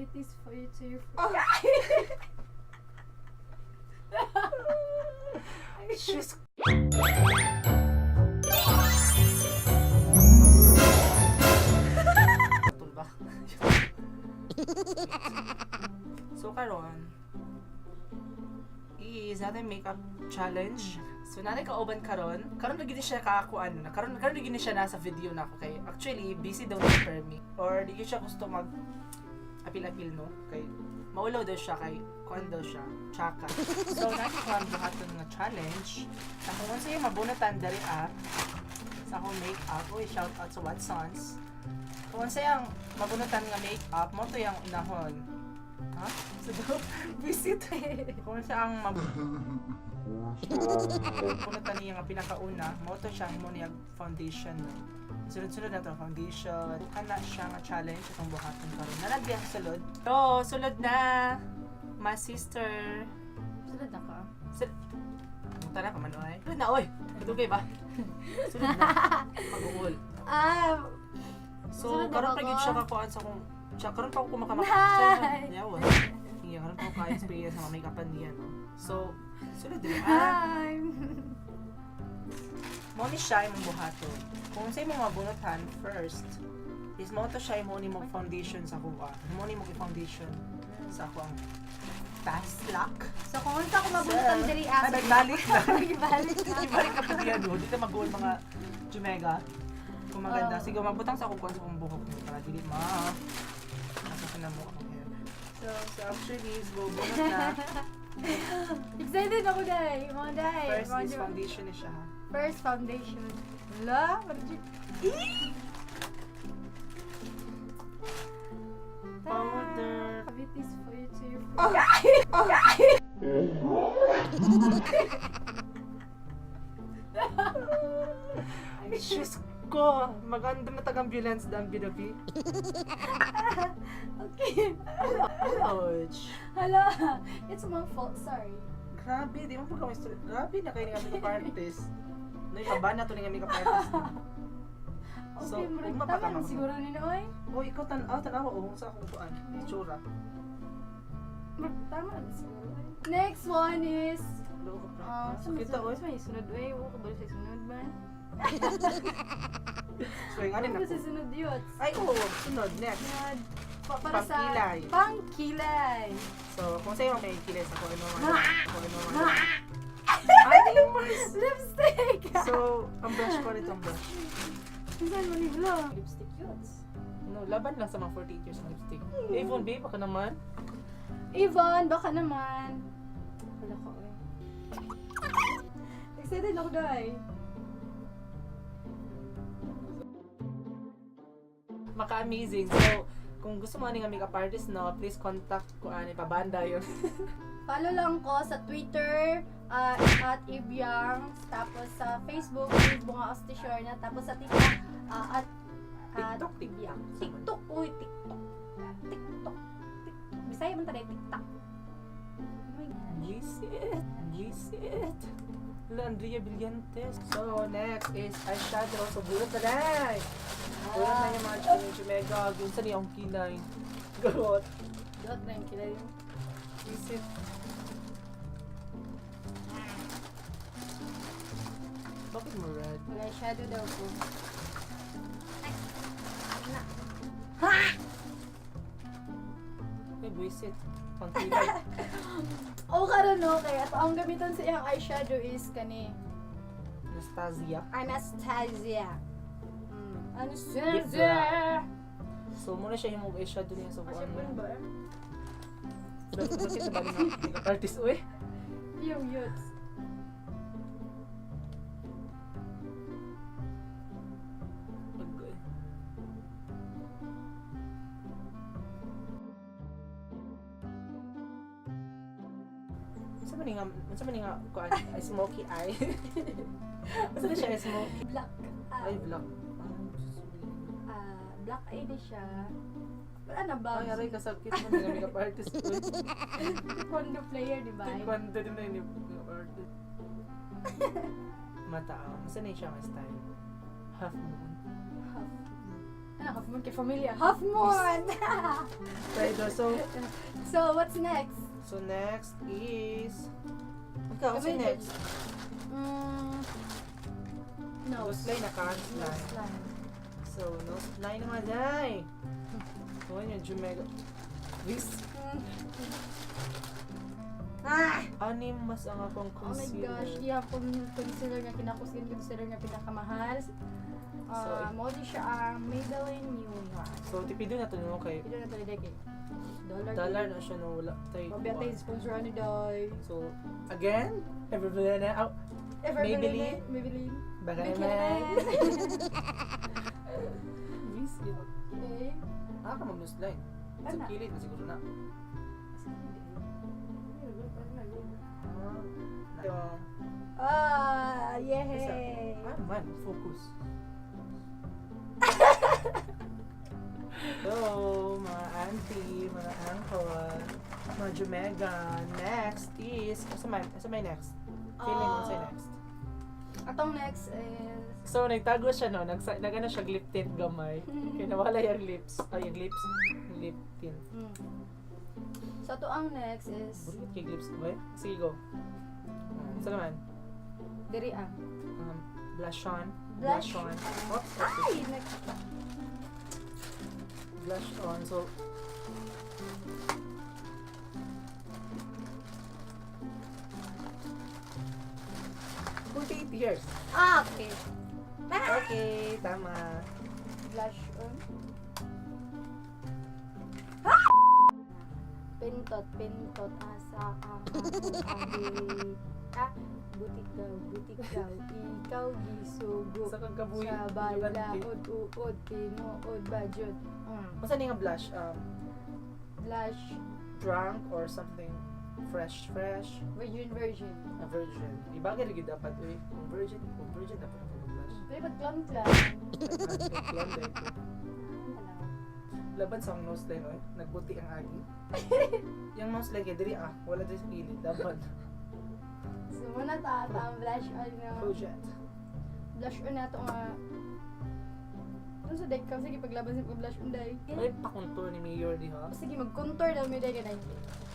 This for you to your Diyos. Tulba. So karon is natin makeup challenge. So natin kauban karon. Karon lagi ni siya kaakuan na. Karon karon lagi ni siya nasa video na ako kay actually busy daw ni permi or di gyud siya gusto mag apil-apil, no, kay maulaw daw siya kay kuan daw siya tsaka. So natin kuan buhaton nga challenge. Na kung unsa yung mabunutan diri ah sa akong makeup, uy, shout out sa Watsons. Kung unsa yung mabunutan nga makeup, mo to yung unahon. Ha? So, visit. Kung unsa ang mabunutan niya nga pinakauna, mo to siya mo niya foundation. No? Sunod-sunod na to foundation. Kana siya nga challenge itong buhaton karon. Nalagyan sa sulod. So, sulod na. My sister. Sulod na ka. Tara pa man oy. Sulod na oy. Kadugay ba? Sulod na. Mag-uul. Ah, So, Sunod na karon ba pa gyud ko? siya kakuan sa kung siya karon pa ako kumakamak. Hi! Yawa. Iya, karon pa ako ka-experience sa mga make-upan niya, no. So, sulod din. Ah, hi! Mo ni siya imong buhaton. Kung sa imong mabunutan first is mo to siya imo ni mo foundation sa kuha. Mo ni mo foundation sa ako ang fast lock. So kung unsa ko mabunutan diri ah. Ay, balik na. Balik na. Ibalik ka pa diyan, no? Dito mag-goal mga Jumega. Kung maganda. Oo. Sige, magbutang sa kukuan sa akong buhok mo para dili ma. Nasa na mo akong hair. So, So actually, is go bunot na. Excited ako dai, mga dai. First Mga is foundation na siya, ha. First foundation. Hala, what did you? Powder. Have this for you to your Diyos ko! Maganda na tag-ambulance na ang binabi. Okay. Ouch! Hala, it's my fault, sorry. Grabe, di mo pa kami. Grabe na kayo nga makeup artist. No, ikaba na to nga makeup artist. So, Okay, murag ugma pa ka tama na ma'am. siguro ni Noy. Oh, ikaw tan-aw, tanawa oh, sa akong kuan. Itsura. Murag tama na siguro. Next one is Loko ka pa. Ah, So, kita oy. Sa may sunod oy, wa ko ba sa sunod man? So, yung anin Ano ako. sa sunod yun? Ay, oo, sunod, next. Sunod. Para sa Pangkilay. Pangkilay. So, kung sa'yo may kilay sa kung ano mga kung ano mga. Ay, Mars! Lipstick. So, ang brush ko nito, ang brush. Saan mo ni Blo? Lipstick yun. No, laban lang sa mga 48 years ang lipstick. Avon, babe, baka naman. Yvonne, baka naman. Wala ko eh. Excited ako dai. Maka-amazing. So, kung gusto mo ani nga makeup artist, no, please contact ko ani pabanda yun. Follow lang ko sa Twitter @Ibyang, tapos sa Facebook Ibunga Ostishorna, tapos sa TikTok at TikTok, Ibyang. TikTok, uy, TikTok. TikTok. TikTok. Bisaya man tayo TikTok. Oh my God. Visit! Visit! La Andrea Villantes. So, next is eyeshadow. So, bulot na dahil! Bulot na yung mga chumega. Yun sa niyang kilay. Garot. Dot na yung kilay. Visit. Bakit mo red? Wala shadow daw ko. Ay, na. Ay, buisit. Pangkilay. Oh, karon no, kaya ato ang gamiton sa iyang eyeshadow is kani Anastasia. Anastasia. Deep Anastasia. So, muna siya yung eyeshadow niya sa Kasi buwan. ba? Bakit ba ng makeup artist? Uy! Yung yuts. Agoy. Unsa man ni nga unsa man ni nga kuan ay smoky eye? Unsa na siya ay smoky Black ay eye. black? Ah, black eye di siya. Wala na ba? Ay, aray kasakit mo nga makeup artist. Uy. Taekwondo player, di ba? Taekwondo din na yung makeup artist. Mata, ah. Unsa na siya nga style? Half moon. Half. Ano, Half Moon kay familia. Half Moon! Pero so, So, what's next? So next is... Ikaw, what's Kami- next? Nose. Nose line na ka, nose line. Nose line. So, nose line naman ay. Oh, yun, Jumega. This, Ah! anim mas ang akong Oh my concealer. gosh, iya akong concealer nga kinakusgan concealer nga pinakamahal. So, Mo di siya ang Maybelline New York. So, tipido na to no kay Ito na talaga kay dollar. dollar na siya no wala tayo. Mabiyat tayo sponsor ano day. So, again, everybody na out. Maybelline. Maybelline. Baka Baka naman. naman. Miss it. Okay. Ah, ka mag-nose line. Sa Ana. kilid na siguro na. Ah, ito. Ah, yay! Ah, man, focus. So, mga auntie, mga uncle, mga Jumega, next is, asa may next? Feeling mo sa Ah. next? Atong next is So, nagtago siya, no? Nag, nag ano siya, lip tint gamay. Kaya nawala yung lips. Ay, yung lips. Yung lip tint. So, ato ang next is Burit kay lips ko, eh. Sige, go. Sa naman? diri ah. Blush on. Blush on. on. Oops. Ay! Next. Blush on. So, 48 years. Ah, okay. Okay, tama. Blush on. Ah! Pintot, pintot, asa ang akong abi. Ah, butikaw, butikaw, ikaw gisugo. Sa kang kabuhi. Sa balaod, uod, tinuod, badyod. Masa ni nga blush? Blush, Drunk or something fresh, fresh. Virgin, virgin. A virgin. Ibagay lagi dapat uy. Kung virgin dapat ako mag-blush. Pero ba't clown-clown? Ay, clown ko. Laban sa akong nose line, oy. Nagbuti ang agi. Yung nose line kay diri ah, wala diri sa kilid. Laban. So, muna ta, ta ang blush on na. Project. Blush on na ito nga. Ano sa day ka? Sige, paglaban sa blush on day. May pa-contour ni Mayor di ha. Sige, mag-contour na may day ka na.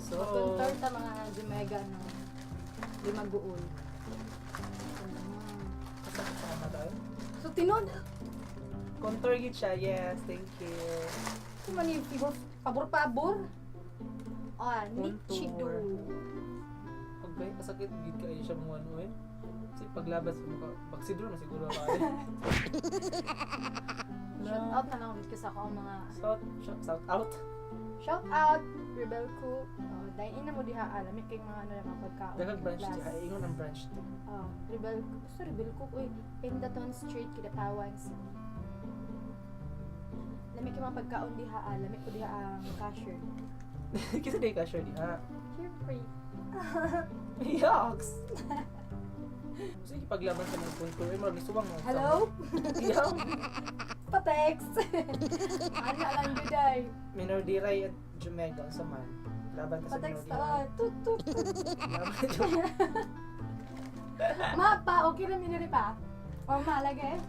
So, Mag-contour ta mga Jumega, no? Di mag-uol. Asa ka pa tayo? So, tinod. Contour gid siya. Yes, thank you. Kung man yung figure, pabor-pabor. Ah, Nichido. Okay, kasakit gid kayo siya mga ano eh. Kasi paglabas mo ka, baksidro na siguro ako. Shout out na lang ulit ko sa akong mga Shout, shout, shout out. Shout out, Rebel Cook. Oh, dahil ina mo diha alam kay mga ano mga pagkaon. Daghang branch Plus, di ay ingon ang branch di. Oh, Rebel basta Rebel Cook uy, Pendaton Street Kidapawan City. Lami kay mga pagkaon diha lami ko diha ang cashier. Kisa di ka sure di ah. Siyempre. Yucks. Sige paglaban sa mga contour, ay murag nisuwang mo. Hello? Yaw. Pa-text. Ano lang juday. Minor Diray at Jumega sa man. Laban ta sa Minor Pa-text Diray. ta. Tut tut. Tut. Laban Jumega. Ma pa, okay ra minuri pa. O malagay.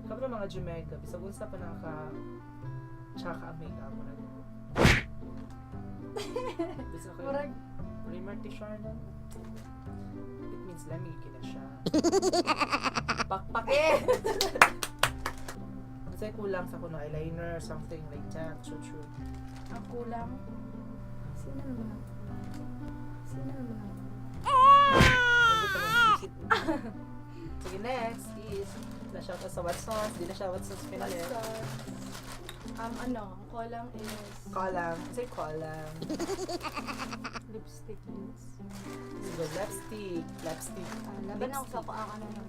Kabra mga Jumega, bisag unsa pa naka tsaka ang makeup mo na. Bisag ko Murag Primer Tisharna. It means lami kina siya. Pakpak eh! Kasi kulang sa kuno eyeliner, something like that. True, true. Ang kulang. Sino naman ako? Sino naman ako? Sige, next is na shout out sa Watsons. Di na siya Watsons pinali. So, ano, ang kulang is Kolam. Kasi kolam. Lipstick is. Sige, lipstick. Lipstick. Ah, laban ako sa ako ang ano ng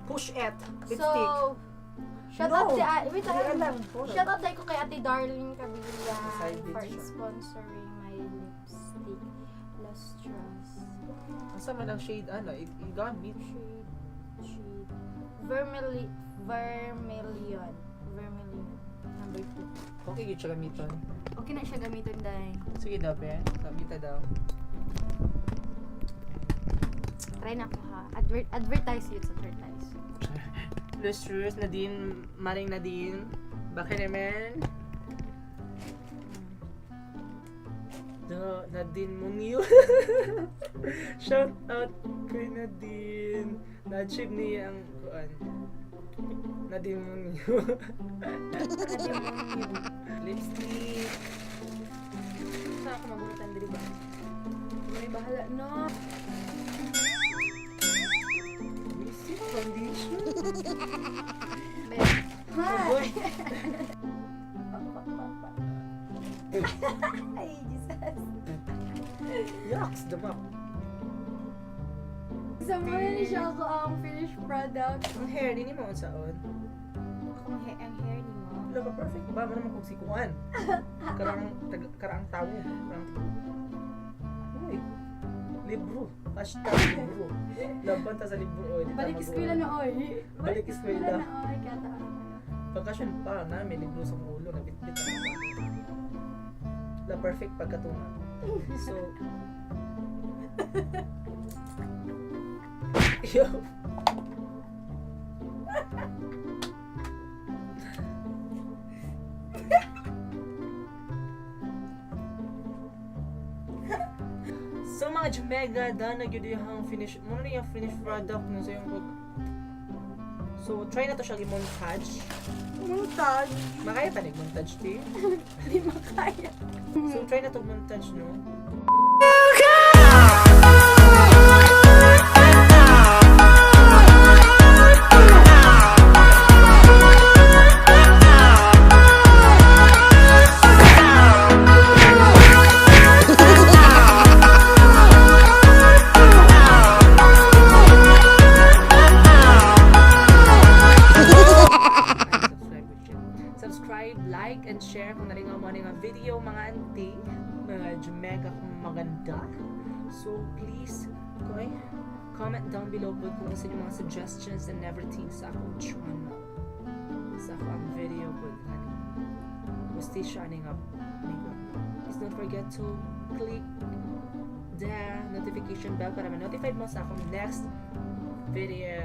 Push it. Lipstick. So, shout out No. si wait Hindi lang. alam. Shout out tayo ko kay Ate Darling Kabilian Side for bitch siya. sponsoring my lipstick. Lustrous. Ang sama ng shade, ano, it got me. Shade, shade. Vermilion. Vermilion. Number 2. Okay, yun siya gamiton. Okay na siya gamitin dahil. Sige daw, be. Gamita daw. Try na ako ha. Advertise yun sa advertise. Lustrous, Nadine, Maring Nadine. Baka naman. The Nadine Munio. Shout out kay Nadine. Na-achieve niya ang kuan. Nadine Munio. Lipstick. Sa ako mabunutan diri ba? May bahala no. Lipstick foundation. Hi. Oh, boy. Ay, Jesus. Yucks, damak. Sa muna ni siya ako ang finished product. Ang hair, di mo unsaon. Akong hair, ang hair ni mo. Wala ka perfect ba? Mano man kung sikuan. Karang karaang tawo, karang Uy. Libro. #libro. Laban ta sa libro oy. Di ta Balik mag-uwi. eskwela na oy. Balik eskwela. na oy. Kaya taan ko na. Pagkasyon pa na may libro sa ulo na bitbit ang mga. La perfect pagkatunga. So Yo. So mga Jamega, done na gyud yung finish. Muna na yung finish product no sa yung So try na to siya i-montage. Montage. Makaya pa nag-montage ti? Di makaya. So try na to montage no. Subscribe with share. Subscribe, like, and share kung nalingaw mo ani nga video mga auntie, mga Jamaica kung maganda. So please, koy, comment down below po kung gusto niyo mga suggestions and everything sa akong channel. Sa ako ang video po. Ani. Gusto siya ani nga makeup. Please don't forget to click the notification bell para ma-notified mo sa akong next video.